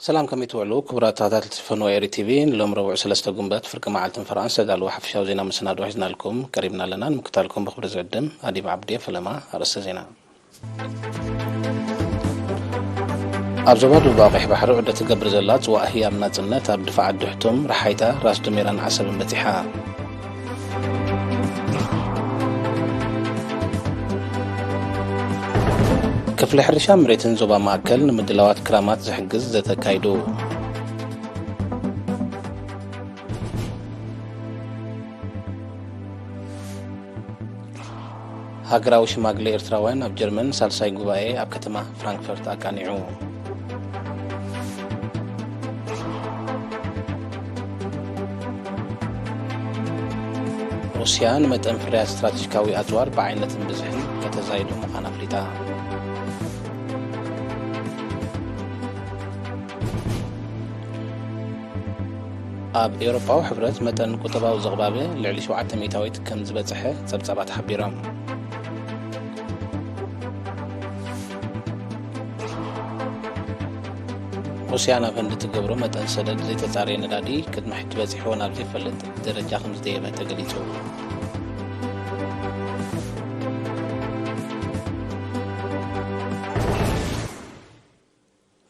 ሰላም፣ ከመይ ትውዕሉ ክቡራት ተኸታተልቲ ፈነወ ኤሪ ቲቪ? ንሎም ረቡዕ ሰለስተ ጉንበት ፍርቂ መዓልትን ፈረቓን ዝተዳለወ ሓፈሻዊ ዜና መሰናድኦ ሒዝናልኩም ቀሪብና ኣለና። ንምክታልኩም ብኽብሪ ዝዕድም ኣዲብ ዓብዲ። ፈለማ ኣርእስተ ዜና። ኣብ ዞባ ደቡብ ኣቑሕ ባሕሪ ዑደት ትገብር ዘላ ጽዋእ ህያብ ናጽነት ኣብ ድፋዓት ድሕቱም፣ ረሓይታ፣ ራስ ዱሜራን ዓሰብን በጺሓ። ክፍሊ ሕርሻ መሬትን ዞባ ማእከል ንምድላዋት ክራማት ዝሕግዝ ዘተ ኣካይዱ። ሃገራዊ ሽማግሌ ኤርትራውያን ኣብ ጀርመን ሳልሳይ ጉባኤ ኣብ ከተማ ፍራንክፈርት ኣቃኒዑ። ሩስያ ንመጠን ፍርያት ስትራቴጂካዊ ኣጽዋር ብዓይነትን ብዝሕን ከተዛይዶ ምዃና ኣፍሊጣ። ኣብ ኤውሮጳዊ ሕብረት መጠን ቁጠባዊ ዝቕባበ ልዕሊ ሸውዓተ ሚእታዊት ከም ዝበጽሐ ጸብጻባት ሓቢሮም። ሩስያ ናብ ህንዲ ትገብሮ መጠን ሰደድ ዘይተጻረየ ነዳዲ ቅድሚ ሕጂ በጺሕዎ ናብ ዘይፈልጥ ደረጃ ከም ዝደየበ ተገሊጹ።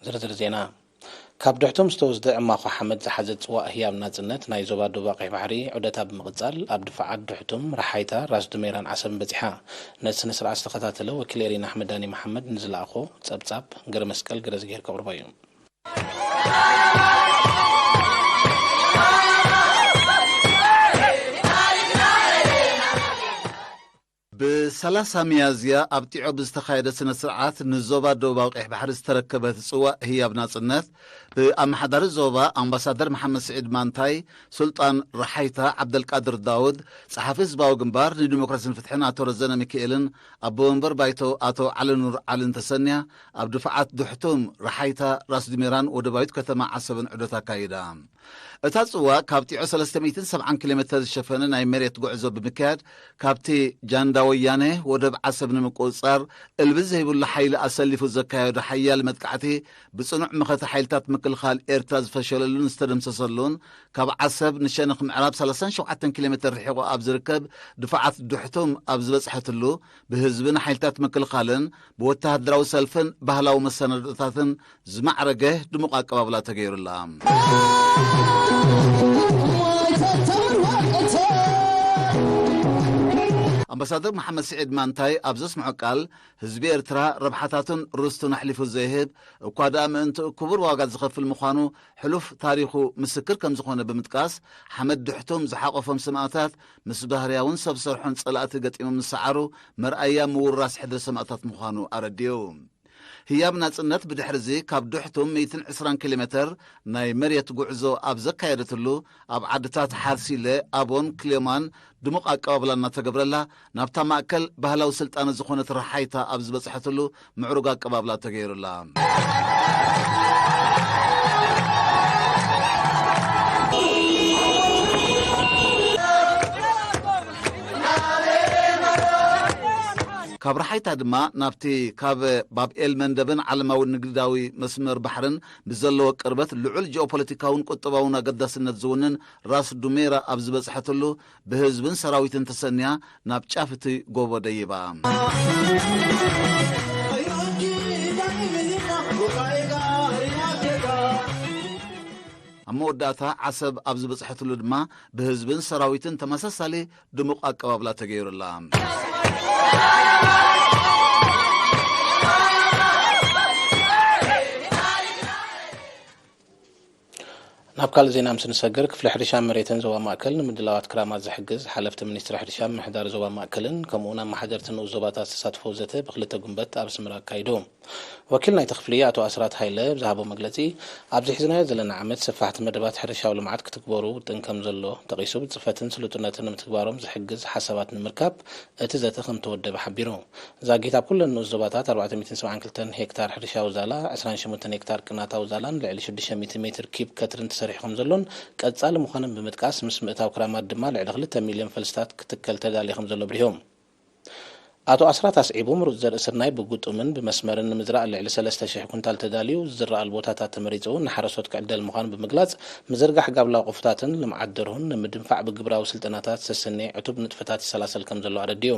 ዝርዝር ዜና። ካብ ድሕቶም ዝተወስደ ዕማኾ ሓመድ ዝሓዘት ጽዋእ ህያብ ናጽነት ናይ ዞባ ደቡብ ኣቕሒ ባሕሪ ዑደታ ብምቕጻል፣ ኣብ ድፋዓት ድሕቱም፣ ረሓይታ፣ ራስ ዱሜራን ዓሰብን በጺሓ። ነቲ ስነ ስርዓት ዝተኸታተለ ወኪል ኤሪና ኣሕመድ ዳኒ መሓመድ ንዝለኣኾ ጸብጻብ ገረ መስቀል ገረ ዝገይር ከቕርቦ እዩ። ብሰላሳ ሚያዝያ ኣብ ጢዖ ብዝተኻየደ ስነ ስርዓት ንዞባ ደቡባዊ ቀይሕ ባሕሪ ዝተረከበት ጽዋእ ህያብ ናጽነት ብኣመሓዳሪ ዞባ ኣምባሳደር መሓመድ ስዒድ ማንታይ፣ ሱልጣን ረሓይታ ዓብደልቃድር ዳውድ፣ ጸሓፊ ህዝባዊ ግንባር ንዲሞክራሲን ፍትሕን ኣቶ ረዘነ ሚካኤልን ኣቦ ወንበር ባይቶ ኣቶ ዓሊ ኑር ዓልን ተሰንያ ኣብ ድፋዓት ድሕቱም፣ ረሓይታ፣ ራስ ዱሜራን ወደባዊት ከተማ ዓሰብን ዑደት ኣካይዳ። እታ ጽዋ ካብ ጢዖ ሰለስተ ሚእትን ሰብዓን ኪሎ ሜተር ዝሸፈነ ናይ መሬት ጉዕዞ ብምክያድ፣ ካብቲ ጃንዳ ወያነ ወደብ ዓሰብ ንምቁጽጻር እልቢ ዘይብሉ ሓይሊ ኣሰሊፉ ዘካየዶ ሓያል መጥቃዕቲ፣ ብጽኑዕ መኸተ ሓይልታት ምክልኻል ኤርትራ ዝፈሸለሉን ዝተደምሰሰሉን፣ ካብ ዓሰብ ንሸነኽ ምዕራብ ሰላሳን ሸውዓተን ኪሎ ሜተር ርሒቑ ኣብ ዝርከብ ድፋዓት ዱሕቱም ኣብ ዝበጽሐትሉ፣ ብህዝብን ሓይልታት ምክልኻልን ብወተሃደራዊ ሰልፍን ባህላዊ መሰናድኦታትን ዝማዕረገ ድሙቕ ኣቀባብላ ተገይሩላ። ኣምባሳደር መሓመድ ስዒድ ማንታይ ኣብ ዘስምዖ ቃል፣ ህዝቢ ኤርትራ ረብሓታቱን ርስቱን ኣሕሊፉ ዘይህብ፣ እኳ ደኣ ምእንትኡ ክቡር ዋጋ ዝኸፍል ምዃኑ ሕሉፍ ታሪኹ ምስክር ከም ዝኾነ ብምጥቃስ፣ ሓመድ ድሕቱም ዝሓቖፎም ሰማእታት ምስ ባህርያውን ሰብ ሰርሖን ጸላእቲ ገጢሞም ዝሰዓሩ መርኣያ ምውርራስ ሕድሪ ሰማእታት ምዃኑ ኣረዲኡ። ህያብ ናጽነት ብድሕርዚ ካብ ድሕቱም ሚእትን ዕስራን ኪሎ ሜተር ናይ መሬት ጉዕዞ ኣብ ዘካየደትሉ፣ ኣብ ዓድታት ሓርሲለ፣ ኣቦን ክሌማን ድሙቕ ኣቀባብላ እናተገብረላ፣ ናብታ ማእከል ባህላዊ ስልጣነ ዝኾነት ረሓይታ ኣብ ዝበጽሐትሉ ምዕሩግ ኣቀባብላ ተገይሩላ። ካብ ረሓይታ ድማ ናብቲ ካብ ባብ ኤል መንደብን ዓለማዊ ንግዳዊ መስመር ባሕርን ብዘለዎ ቅርበት ልዑል ጂኦፖለቲካውን ቁጠባውን ኣገዳስነት ዝውንን ራስ ዱሜራ ኣብ ዝበጽሐትሉ፣ ብህዝብን ሰራዊትን ተሰንያ ናብ ጫፍ እቲ ጎቦ ደይባ። ኣብ መወዳእታ ዓሰብ ኣብ ዝበጽሐትሉ ድማ ብህዝብን ሰራዊትን ተመሳሳሊ ድሙቕ ኣቀባብላ ተገይሩላ። ናብ ካልእ ዜና ምስ ንሰግር፣ ክፍሊ ሕርሻን መሬትን ዞባ ማእከል ንምድላዋት ክራማት ዝሕግዝ ሓለፍቲ ሚኒስትሪ ሕርሻን ምሕዳር ዞባ ማእከልን ከምኡውን ኣመሓደርቲ ንኡስ ዞባታት ዝተሳትፎ ዘተ ብክልተ ጉንበት ኣብ ኣስመራ ኣካይዱ። ወኪል ናይቲ ክፍሊ ኣቶ ኣስራት ሃይለ ብዝሃቦ መግለጺ፣ ኣብዚ ሒዝናዮ ዘለና ዓመት ሰፋሕቲ መደባት ሕርሻዊ ልምዓት ክትግበሩ ውጥን ከም ዘሎ ጠቒሱ፣ ብጽፈትን ስሉጥነትን ንምትግባሮም ዝሕግዝ ሓሳባት ንምርካብ እቲ ዘተ ከም ተወደበ ሓቢሩ። ዛጊት ኣብ ኩለን ንኡስ ዞባታት ኣርባዕተ ሚእትን ሰብዓን ክልተን ሄክታር ሕርሻዊ ዛላ፣ ዕስራን ሸሞንተን ሄክታር ቅናታዊ ዛላን ልዕሊ ሽዱሽተ ሚእቲ ሜትር ኪብ ከትርን ተሰሪሑ ከም ዘሎን ቀጻሊ ምዃኑን ብምጥቃስ፣ ምስ ምእታው ክራማት ድማ ልዕሊ ክልተ ሚልዮን ፈልስታት ክትከል ተዳልዩ ከም ዘሎ ኣብሪሆም። ኣቶ ኣስራት ኣስዒቡ፣ ምሩፅ ዘርኢ ስርናይ ብግጡምን ብመስመርን ንምዝራእ ልዕሊ ሰለስተ ሽሕ ኩንታል ተዳልዩ ዝዝረኣሉ ቦታታት ተመሪፁ ንሓረስቶት ክዕደል ምዃኑ ብምግላፅ፣ ምዝርጋሕ ጋብላዊ ቆፎታትን ልምዓት ደርሁን ንምድንፋዕ ብግብራዊ ስልጠናታት ሰስኔ ዕቱብ ንጥፈታት ይሰላሰል ከም ዘሎ ኣረዲኡ።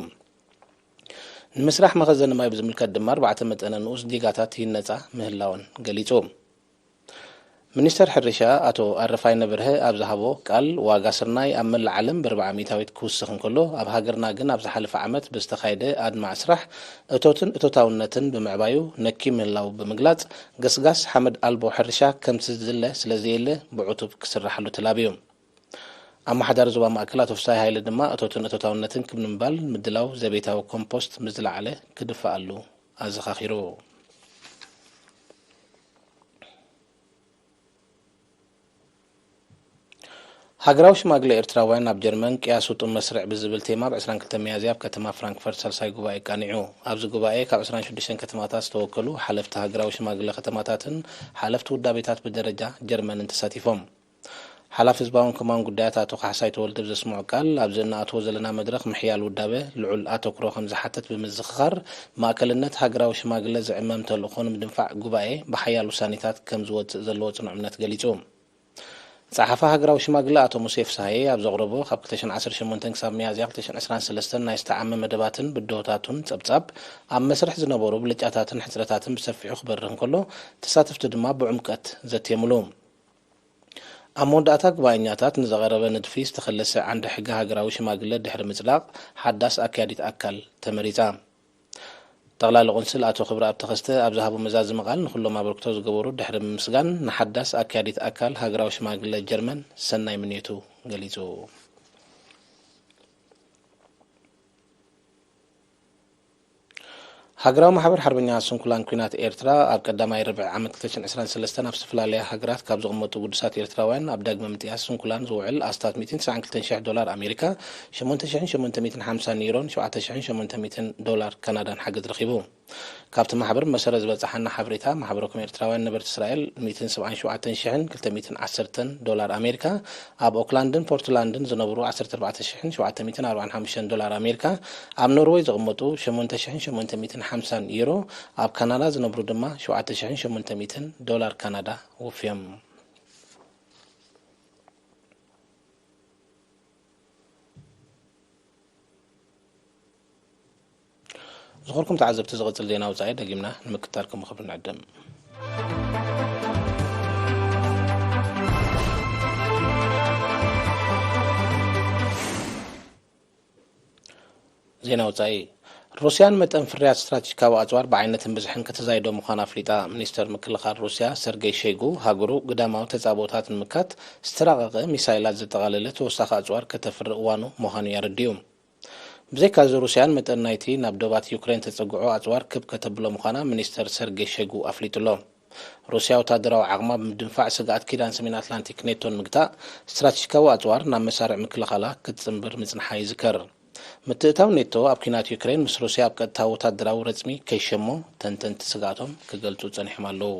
ንምስራሕ መኸዘኒ ማይ ብዝምልከት ድማ ኣርባዕተ መጠነ ንኡስ ዲጋታት ይህነፃ ምህላወን ገሊፁ። ሚኒስተር ሕርሻ ኣቶ ኣረፋይነ በርሀ ኣብ ዝሃቦ ቃል፣ ዋጋ ስርናይ ኣብ መላእ ዓለም ብርብዓ ሚእታዊት ክውስኽ እንከሎ፣ ኣብ ሃገርና ግን ኣብ ዝሓለፈ ዓመት ብዝተኻየደ ኣድማዒ ስራሕ እቶትን እቶታውነትን ብምዕባዩ ነኪ ምህላው ብምግላጽ፣ ገስጋስ ሓመድ ኣልቦ ሕርሻ ከምቲ ዝድለ ስለዘየለ ብዕቱብ ክስራሓሉ ተላብዩ። ኣመሓዳሪ ዞባ ማእከል ኣቶ ፍስሃይ ሃይለ ድማ እቶትን እቶታውነትን ክብ ንምባል ምድላው ዘቤታዊ ኮምፖስት ምስ ዝለዓለ ክድፈኣሉ ኣዘኻኺሩ። ሃገራዊ ሽማግለ ኤርትራውያን ኣብ ጀርመን ቅያስ ውጡን መስርዕ ብዝብል ቴማ ብ ዕስራን ክልተን ሚያዝያ ኣብ ከተማ ፍራንክፈርት ሳልሳይ ጉባኤ ኣቃኒዑ። ኣብዚ ጉባኤ ካብ ዕስራን ሽዱሽተን ከተማታት ዝተወከሉ ሓለፍቲ ሃገራዊ ሽማግለ ከተማታትን ሓለፍቲ ውዳቤታት ብደረጃ ጀርመንን ተሳቲፎም። ሓላፊ ህዝባውን ከማን ጉዳያት ኣቶ ካሕሳይ ተወልደ ብዘስምዖ ቃል፣ ኣብዚ እንኣትዎ ዘለና መድረኽ ምሕያል ውዳበ ልዑል ኣተኩሮ ከም ዝሓትት ብምዝኽኻር፣ ማእከልነት ሃገራዊ ሽማግለ ዝዕመም ተልእኾ ንምድንፋዕ ጉባኤ ብሓያል ውሳኔታት ከም ዝወጽእ ዘለዎ ጽኑዕ እምነት ገሊጹ። ጸሓፊ ሃገራዊ ሽማግለ ኣቶ ሙሴ ፍስሃየ ኣብ ዘቕረቦ፣ ካብ ክልተ ሽሕን ዓሰርተ ሸሞንተን ክሳብ ሚያዝያ ክልተ ሽሕን ዕስራን ሰለስተን ናይ ዝተዓመ መደባትን ብድሆታቱን ጸብጻብ፣ ኣብ መስርሕ ዝነበሩ ብልጫታትን ሕጽረታትን ብሰፊሑ ክበርህ እንከሎ፣ ተሳተፍቲ ድማ ብዕምቀት ዘትየምሉ። ኣብ መወዳእታ፣ ጉባኤኛታት ንዝቐረበ ንድፊ ዝተኸለሰ ዓንዲ ሕጊ ሃገራዊ ሽማግለ ድሕሪ ምጽዳቕ፣ ሓዳስ ኣካያዲት ኣካል ተመሪጻ። ጠቕላሊ ቆንስል ኣቶ ክብረኣብ ተኸስተ ኣብ ዝሃቦ መዛዘሚ ቃል፣ ንኹሎም ኣበርክቶ ዝገበሩ ድሕሪ ምምስጋን፣ ንሓዳስ ኣካያዲት ኣካል ሃገራዊ ሽማግለ ጀርመን ሰናይ ምንየቱ ገሊጹ። ሃገራዊ ማሕበር ሓርበኛታት ስንኩላን ኲናት ኤርትራ፣ ኣብ ቀዳማይ ርብዒ ዓመት ክልተ ሽሕን ዕስራን ሰለስተን ኣብ ዝተፈላለያ ሃገራት ካብ ዝቕመጡ ግዱሳት ኤርትራውያን ኣብ ዳግመ ምጥያስ ስንኩላን ዝውዕል ኣስታት ሚእትን ትስዓን ክልተን ሽሕ ዶላር ኣሜሪካ፣ ሸሞንተ ሽሕን ሸሞንተ ሚእትን ሓምሳን ዩሮን ሸውዓተ ሽሕን ሸሞንተ ሚእትን ዶላር ካናዳን ሓገዝ ረኺቡ። ካብቲ ማሕበር መሰረት ዝበጻሓና ሓበሬታ፣ ማሕበረኩም ኤርትራውያን ነበርቲ እስራኤል ሚእትን ሰብዓን ሸውዓተን ሽሕን ክልተ ሚእትን ዓሰርተን ዶላር ኣሜሪካ፣ ኣብ ኦክላንድን ፖርትላንድን ዝነብሩ ዓሰርተ ኣርባዕተ ሽሕን ሸውዓተ ሚእትን ኣርባዓን ሓሙሽተን ዶላር ኣሜሪካ፣ ኣብ ኖርወይ ዝቕመጡ ሸሞንተ ሽሕን ሸሞንተ ሚእትን ሓምሳን ዩሮ፣ ኣብ ካናዳ ዝነብሩ ድማ ሸውዓተ ሽሕን ሸሞንተ ሚእትን ዶላር ካናዳ ወፍዮም። ዝኸበርኩም ተዓዘብቲ፣ ዝቕጽል ዜና ወጻኢ ደጊምና ንምክትታልኩም ክብል ንዕድም። ዜና ወጻኢ። ሩስያ ንመጠን ፍርያት ስትራቴጂካዊ ኣጽዋር ብዓይነትን ብዝሕን ከተዛይዶ ምዃና ኣፍሊጣ። ሚኒስተር ምክልኻል ሩስያ ሰርጌይ ሸይጉ፣ ሃገሩ ግዳማዊ ተጻብኦታት ንምካት ዝተራቐቐ ሚሳይላት ዘጠቓለለ ተወሳኺ ኣጽዋር ከተፍሪ እዋኑ ምዃኑ እዩ ኣረዲኡ። ብዘይካዚ፣ ሩስያ ንመጠን ናይቲ ናብ ዶባት ዩክሬን ተጸግዖ ኣጽዋር ክብ ከተብሎ ምዃና ሚኒስተር ሰርጌይ ሸይጉ ኣፍሊጡ ኣሎ። ሩስያ ወታደራዊ ዓቕማ ብምድንፋዕ ስግኣት ኪዳን ሰሜን ኣትላንቲክ ኔቶ ንምግታእ፣ ስትራቴጂካዊ ኣጽዋር ናብ መሳርዕ ምክልኻላ ክትጽንብር ምጽንሓ ይዝከር። ምትእትታው ኔቶ ኣብ ኲናት ዩክሬን ምስ ሩስያ ኣብ ቀጥታዊ ወታደራዊ ረጽሚ ከይሸሞ ተንተንቲ ስግኣቶም ክገልጹ ጸኒሖም ኣለዉ።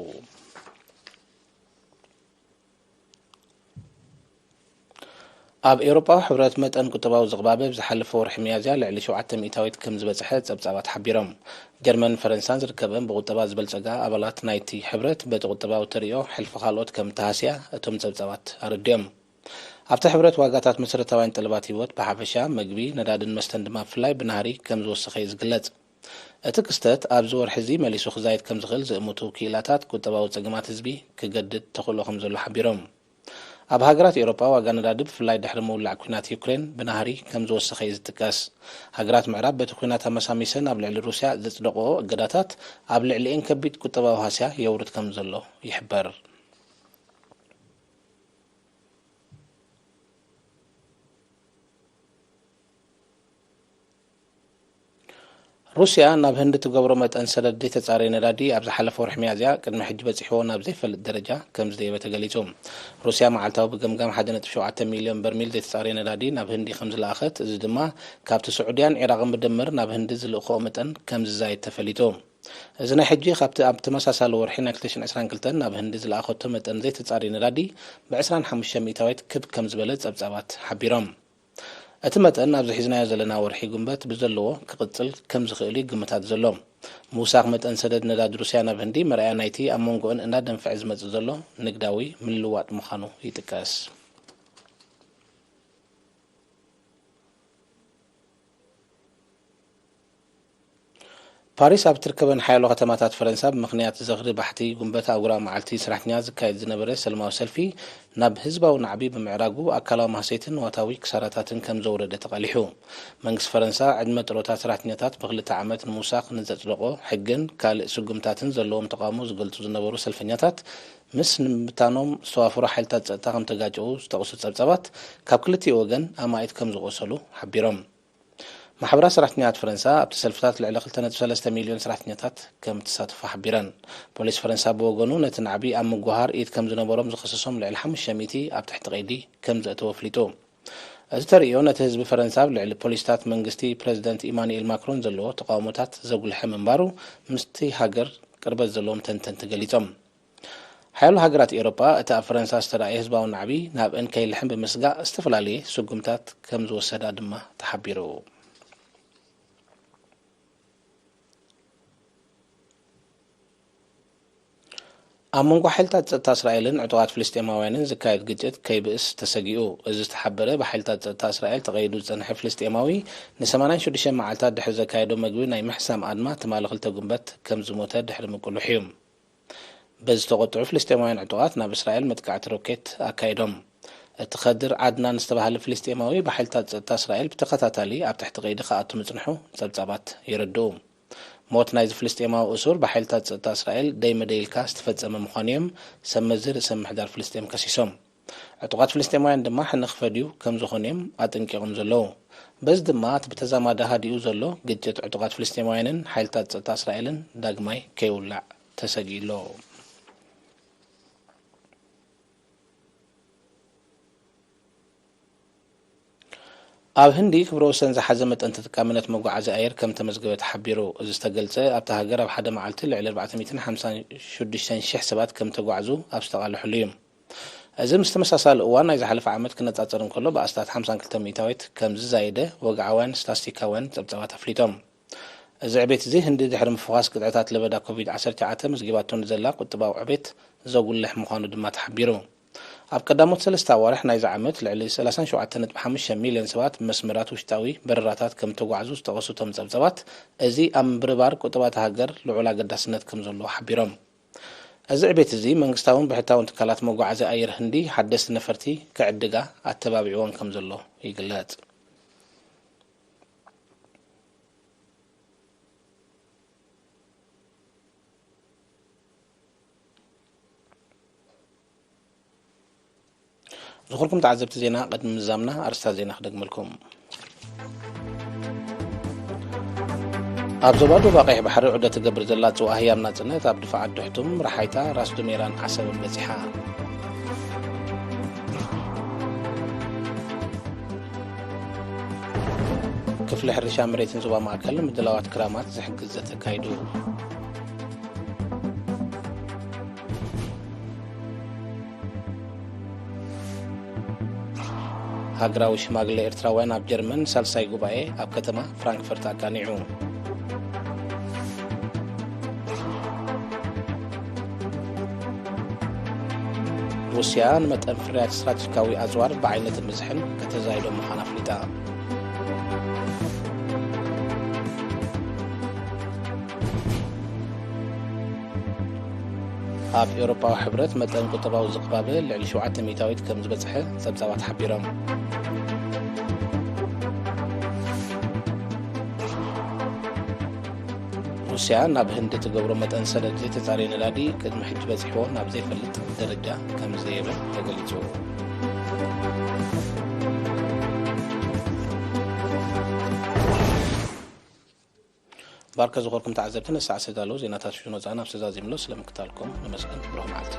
ኣብ ኤውሮጳዊ ሕብረት መጠን ቁጠባዊ ዝቕባበ ብዝሓለፈ ወርሒ ሚያዝያ ልዕሊ ሸውዓተ ሚእታዊት ከም ዝበጽሐ ጸብጻባት ሓቢሮም። ጀርመንን ፈረንሳን ዝርከበን ብቁጠባ ዝበልጸጋ ኣባላት ናይቲ ሕብረት በቲ ቁጠባዊ ተርእዮ ሕልፊ ካልኦት ከም እተሃስያ እቶም ጸብጻባት ኣረዲኦም። ኣብቲ ሕብረት ዋጋታት መሰረታውያን ጠለባት ህይወት ብሓፈሻ፣ መግቢ፣ ነዳድን መስተን ድማ ብፍላይ ብናህሪ ከም ዝወሰኸ እዩ ዝግለጽ። እቲ ክስተት ኣብዚ ወርሒ እዚ መሊሱ ክዛይድ ከም ዝኽእል ዝእምቱ ክኢላታት፣ ቁጠባዊ ጸገማት ህዝቢ ክገድድ ተኽእሎ ከም ዘሎ ሓቢሮም። ኣብ ሃገራት ኤውሮጳ ዋጋ ነዳዲ ብፍላይ ድሕሪ ምውላዕ ኲናት ዩክሬን ብናህሪ ከም ዝወሰኸ እዩ ዝጥቀስ። ሃገራት ምዕራብ በቲ ኲናት ኣመሳሚሰን ኣብ ልዕሊ ሩስያ ዘጽደቕኦ እገዳታት ኣብ ልዕሊኤን ከቢድ ቁጠባዊ ሃስያ የውርድ ከም ዘሎ ይሕበር። ሩስያ ናብ ህንዲ ትገብሮ መጠን ሰደድ ዘይተጻረየ ነዳዲ ኣብ ዝሓለፈ ወርሒ ሚያዝያ ቅድሚ ሕጂ በጺሕዎ ናብ ዘይፈልጥ ደረጃ ከም ዝደየበ ተገሊጹ። ሩስያ መዓልታዊ ብገምጋም ሓደ ነጥቢ ሸውዓተ ሚልዮን በርሚል ዘይተጻረየ ነዳዲ ናብ ህንዲ ከም ዝለኣኸት፣ እዚ ድማ ካብቲ ስዑድያን ዒራቕን ብድምር ናብ ህንዲ ዝልእኽኦ መጠን ከም ዝዛየድ ተፈሊጡ። እዚ ናይ ሕጂ ካብቲ ኣብ ተመሳሳሊ ወርሒ ናይ ክልተ ሽሕን ዕስራን ክልተን ናብ ህንዲ ዝለኣኸቶ መጠን ዘይተጻረየ ነዳዲ ብ ዕስራን ሓሙሽተ ሚእታዊት ክብ ከም ዝበለ ጸብጻባት ሓቢሮም። እቲ መጠን ኣብዚ ሒዝናዮ ዘለና ወርሒ ጉንበት ብዘለዎ ክቕጽል ከም ዝኽእል እዩ ግምታት ዘሎ። ምውሳኽ መጠን ሰደድ ነዳዲ ሩስያ ናብ ህንዲ መርኣያ ናይቲ ኣብ መንጎኦን እናደንፍዐ ዝመጽእ ዘሎ ንግዳዊ ምልውዋጥ ምዃኑ ይጥቀስ። ፓሪስ ኣብ ትርከበን ሓያሎ ከተማታት ፈረንሳ ብምኽንያት ዝኽሪ ባሕቲ ጉንበት ኣህጉራዊ መዓልቲ ሰራሕተኛ ዝካየድ ዝነበረ ሰላማዊ ሰልፊ ናብ ህዝባዊ ናዕቢ ብምዕራጉ ኣካላዊ ማህሰይትን ንዋታዊ ክሳራታትን ከም ዘውረደ ተቓሊሑ። መንግስቲ ፈረንሳ ዕድመ ጥሮታ ሰራሕተኛታት ብክልተ ዓመት ንምውሳኽ ንዘጽደቖ ሕግን ካልእ ስጉምታትን ዘለዎም ተቓውሞ ዝገልጹ ዝነበሩ ሰልፈኛታት ምስ ንምብታኖም ዝተዋፈሩ ሓይልታት ጸጥታ ከም ተጋጨዉ ዝጠቕሱ ጸብጻባት ካብ ክልቲኡ ወገን ኣማኢት ከም ዝቖሰሉ ሓቢሮም። ማሕበራት ሰራሕተኛታት ፈረንሳ ኣብቲ ሰልፍታት ልዕሊ ክልተ ነጥቢ ሰለስተ ሚልዮን ሰራሕተኛታት ከም እተሳተፉ ሓቢረን። ፖሊስ ፈረንሳ ብወገኑ ነቲ ናዕቢ ኣብ ምጉሃር ኢድ ከም ዝነበሮም ዝኸሰሶም ልዕሊ ሓሙሽተ ሚእቲ ኣብ ትሕቲ ቀይዲ ከም ዘእተወ ኣፍሊጡ። እዚ ተርእዮ ነቲ ህዝቢ ፈረንሳ ኣብ ልዕሊ ፖሊስታት መንግስቲ ፕረዚደንት ኢማኑኤል ማክሮን ዘለዎ ተቓውሞታት ዘጉልሐ ምንባሩ ምስቲ ሃገር ቅርበት ዘለዎም ተንተንቲ ገሊጾም። ሓያሎ ሃገራት ኤውሮጳ እቲ ኣብ ፈረንሳ ዝተራእየ ህዝባዊ ናዕቢ ናብአን ከይልሕም ብምስጋእ ዝተፈላለየ ስጉምታት ከም ዝወሰዳ ድማ ተሓቢሩ። ኣብ መንጎ ሓይልታት ጸጥታ እስራኤልን ዕጡቓት ፍልስጤማውያንን ዝካየድ ግጭት ከይብእስ ተሰጊኡ። እዚ ዝተሓበረ ብሓይልታት ጸጥታ እስራኤል ተቐይዱ ዝጸንሐ ፍልስጤማዊ ን ሰማንያን ሽዱሽተን መዓልታት ድሕሪ ዘካየዶ መግቢ ናይ ምሕሳም ኣድማ ትማሊ ክልተ ጉንበት ከም ዝሞተ ድሕሪ ምቁልሑ እዩ። በዚ ዝተቖጥዑ ፍልስጤማውያን ዕጡቓት ናብ እስራኤል መጥቃዕቲ ሮኬት ኣካይዶም። እቲ ከድር ዓድናን ዝተባህለ ፍልስጤማዊ ብሓይልታት ጸጥታ እስራኤል ብተኸታታሊ ኣብ ትሕቲ ቀይዲ ክኣቱ ምጽንሑ ጸብጻባት የረድኡ። ሞት ናይዚ ፍልስጤማዊ እሱር ብሓይልታት ጸጥታ እስራኤል ደይ መደይ ኢልካ ዝተፈጸመ ምዃኑ እዮም ሰብ መዚ ርእሰ ምምሕዳር ፍልስጤም ከሲሶም። ዕጡቓት ፍልስጤማውያን ድማ ሕነ ክፈድዩ ከም ዝኾኑ እዮም ኣጠንቂቖም ዘለዉ። በዚ ድማ እቲ ብተዛማዲ ሃዲኡ ዘሎ ግጭት ዕጡቓት ፍልስጤማውያንን ሓይልታት ጸጥታ እስራኤልን ዳግማይ ከይውላዕ ተሰጊኡ ኣሎ። ኣብ ህንዲ ክብረ ወሰን ዝሓዘ መጠን ተጠቃምነት መጓዓዝያ ኣየር ከም ተመዝገበ ተሓቢሩ። እዚ ዝተገልጸ ኣብታ ሃገር ኣብ ሓደ መዓልቲ ልዕሊ ኣርባዕተ ሚእትን ሓምሳን ሽዱሽተን ሽሕ ሰባት ከም ተጓዕዙ ኣብ ዝተቓልሐሉ እዩ። እዚ ምስ ተመሳሳሊ እዋን ናይ ዝሓለፈ ዓመት ክነጻጸር እንከሎ ብኣስታት ሓምሳን ክልተ ሚእታዊት ከም ዝዛየደ ወግዓውያን ስታስቲካውያን ጸብጻባት ኣፍሊጦም። እዚ ዕቤት እዚ ህንዲ ድሕሪ ምፍዃስ ቅጥዕታት ለበዳ ኮቪድ ዓሰርተ ትሽዓተ መዝጊባቶ ንዘላ ቁጠባዊ ዕቤት ዘጉልሕ ምዃኑ ድማ ተሓቢሩ። ኣብ ቀዳሞት ሰለስተ ኣዋርሕ ናይዚ ዓመት ልዕሊ ሰላሳን ሸውዓተን ነጥቢ ሓሙሽተ ሚልዮን ሰባት ብመስመራት ውሽጣዊ በረራታት ከም እተጓዕዙ ዝጠቐሱ እቶም ጸብጻባት፣ እዚ ኣብ ምብርባር ቁጠባ እታ ሃገር ልዑል ኣገዳስነት ከም ዘለዎ ሓቢሮም። እዚ ዕቤት እዚ መንግስታውን ብሕታውን ትካላት መጓዓዝያ ኣየር ህንዲ ሓደስቲ ነፈርቲ ክዕድጋ ኣተባቢዕወን ከም ዘሎ ይግለጽ። ዝኹርኩም ተዓዘብቲ ዜና፣ ቅድሚ ምዛምና ኣርስታት ዜና ክደግመልኩም። ኣብ ዞባ ዶብ ቀይሕ ባሕሪ ዑደት ትገብር ዘላ ጽዋእ ህያብ ናጽነት ኣብ ድፋዓት ድሕቱም፣ ረሓይታ፣ ራስ ዱሜራን ዓሰብን በጺሓ። ክፍሊ ሕርሻ መሬትን ዞባ ማእከል ምድላዋት ክራማት ዝሕግዝ ዘተ ኣካይዱ። ሃገራዊ ሽማግለ ኤርትራውያን ኣብ ጀርመን ሳልሳይ ጉባኤ ኣብ ከተማ ፍራንክፈርት ኣቃኒዑ። ሩስያ ንመጠን ፍርያት ስትራቴጂካዊ ኣጽዋር ብዓይነትን ብዝሕን ከተዛይዶ ምዃና ኣፍሊጣ። ኣብ ኤውሮጳዊ ሕብረት መጠን ቁጠባዊ ዝቕባበ ልዕሊ ሸውዓተ ሚእታዊት ከም ዝበጽሐ ጸብጻባት ሓቢሮም። ሩስያ ናብ ህንዲ ትገብሮ መጠን ሰደድ ዘይተጻረየ ነዳዲ ቅድሚ ሕጂ በጺሕዎ ናብ ዘይፈልጥ ደረጃ ከም ዝደየበ ተገሊጹ። ባርከ ዝኾርኩም ተዓዘብቲ፣ ንሰዓት ዝተዳለዉ ዜናታት ሽኖ ጻና ኣብ ዝተዛዚምሎ ስለ ምክታልኩም ንመስገን። ብሩኽ መዓልቲ።